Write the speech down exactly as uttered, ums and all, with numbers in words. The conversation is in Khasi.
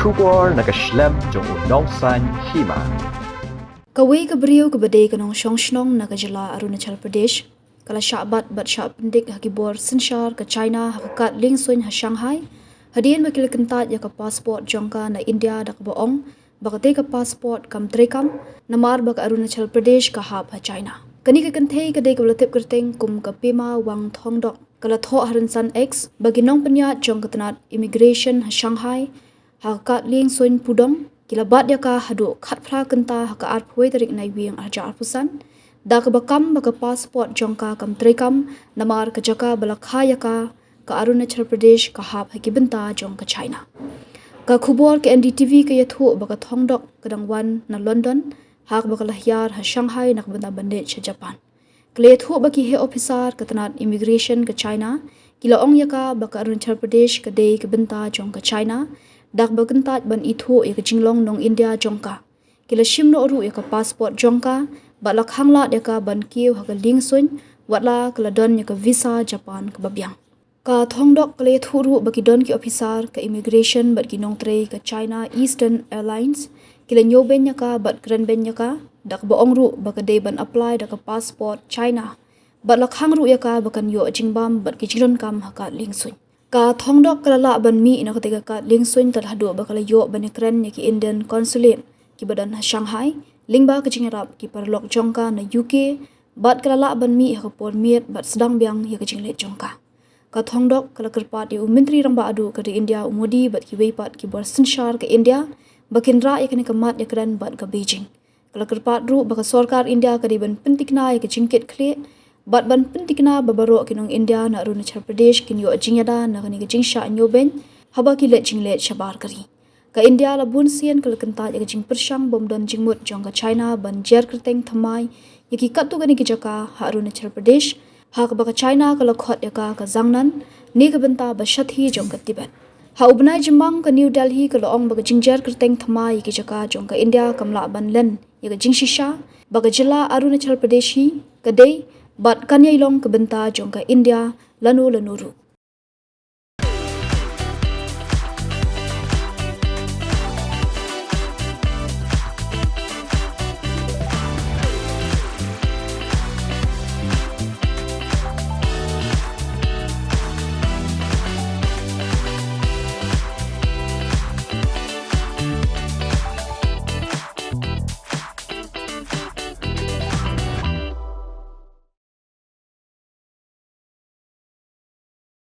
Khubor na ka shlem jong u nongsaiñ hima. Kawei ka briew kaba dei ka nongshong shnong na ka jylla Arunachal Pradesh ka la shah bat bad shah pyndik ha ki bor synshar ka China ha ka kad liengsuiñ ha Shanghai, hadien ba ki la kyntait ïa ka passport jong ka na India da kaba ong ba katei ka passport kam treikam, namar ba ka Arunachal Pradesh ka hap ha China. Kane ka kynthei ka dei kaba la tip kyrteng kum ka Pema Wangthongdok, ka la thoh ha rynsan X ba ki nongpynïaid jong ka tnat immigration ha Shanghai ha ka kad liengsuiñ Pudong ki la bat ïa ka haduh khatphra kynta ha ka arphew tarik Naiwieng arhajar arphew san, da kaba kam ba ka passport jong ka kam treikam, namar ka jaka ba la kha ïa ka, ka Arunachal Pradesh, ka hap ha ki bynta jong ka China. Ka khubor ka N D T V ka ïathuh ba ka Thongdok ka dang wan na London ha kaba ka la hiar ha Shanghai na ka bynta ban leit sha Japan. Ka la ïathuh ba ki heh ophisar ka tnat immigration ka China ki la ong ïa ka ba ka Arunachal Pradesh ka dei ka bynta jong ka China, da kaba kyntait ban ithuh ïa ka jinglong nong India jong ka. Ki la shim noh ruh ïa ka passport jong ka bad la khanglad ïa ka ban kiew ha ka liengsuiñ, watla ka la don ïa ka visa Japan kaba biang. Ka Thongdok ka la ïathuh ruh ba ki don ki ophisar ka immigration bad ki nongtrei ka China Eastern Airlines ki la ñiewbeiñ ïa ka bad krenbeiñ ïa ka, da kaba ong ruh ba ka dei ban apply da ka passport China bad la khang ruh ïa ka ba kan ïoh jingbam bad ki jingdonkam ha kad liengsuiñ. Ka Thongdok ka la lah ban mih na katei ka kad liengsuiñ tad haduh ba ka la ïoh ban ïakren ïa ki Indian consulate kiba don ha Shanghai lyngba ka jingïarap ki paralok jong ka na U K, bad ka la lah ban mih ha ka por miet bad sdang biang ïa ka jingleit jong ka. Ka Thongdok ka la kyrpad ïa u Myntri Rangbah Duh ka ri India u Modi bad kiwei pat ki bor synshar ka India ba kin rah ïa kane ka mat ïakren bad ka Beijing. Ka la kyrpad ruh ba ka sorkar India ka dei ban pyntikna ïa ka jingkit khlieh bad ban pyntikna ba baroh ki nong India na Arunachal Pradesh kin ïoh jingïada na kane ka jingshah ñiewbeiñ haba ki leit jingleit shabar ka ri. Ka India la bun sien ka la kyntait ïa ka jingpyrshang bym don jingmut jong ka China ban jer kyrteng thymmai ïa ki katto katne ki jaka ha Arunachal Pradesh, ha kaba ka China ka la khot ïa ka ka Jangnan, ne ka bynta ba shathie jong ka Tibet. Ha u bnai Jymmang ka New Delhi ka la ong ba ka jingjer kyrteng thymmai ïa ki jaka jong ka India kam lah ban len ïa ka jingshisha ba ka jylla Arunachal Pradesh hi ka dei bad kan ïai long ka bynta jong ka India lano lano ruh.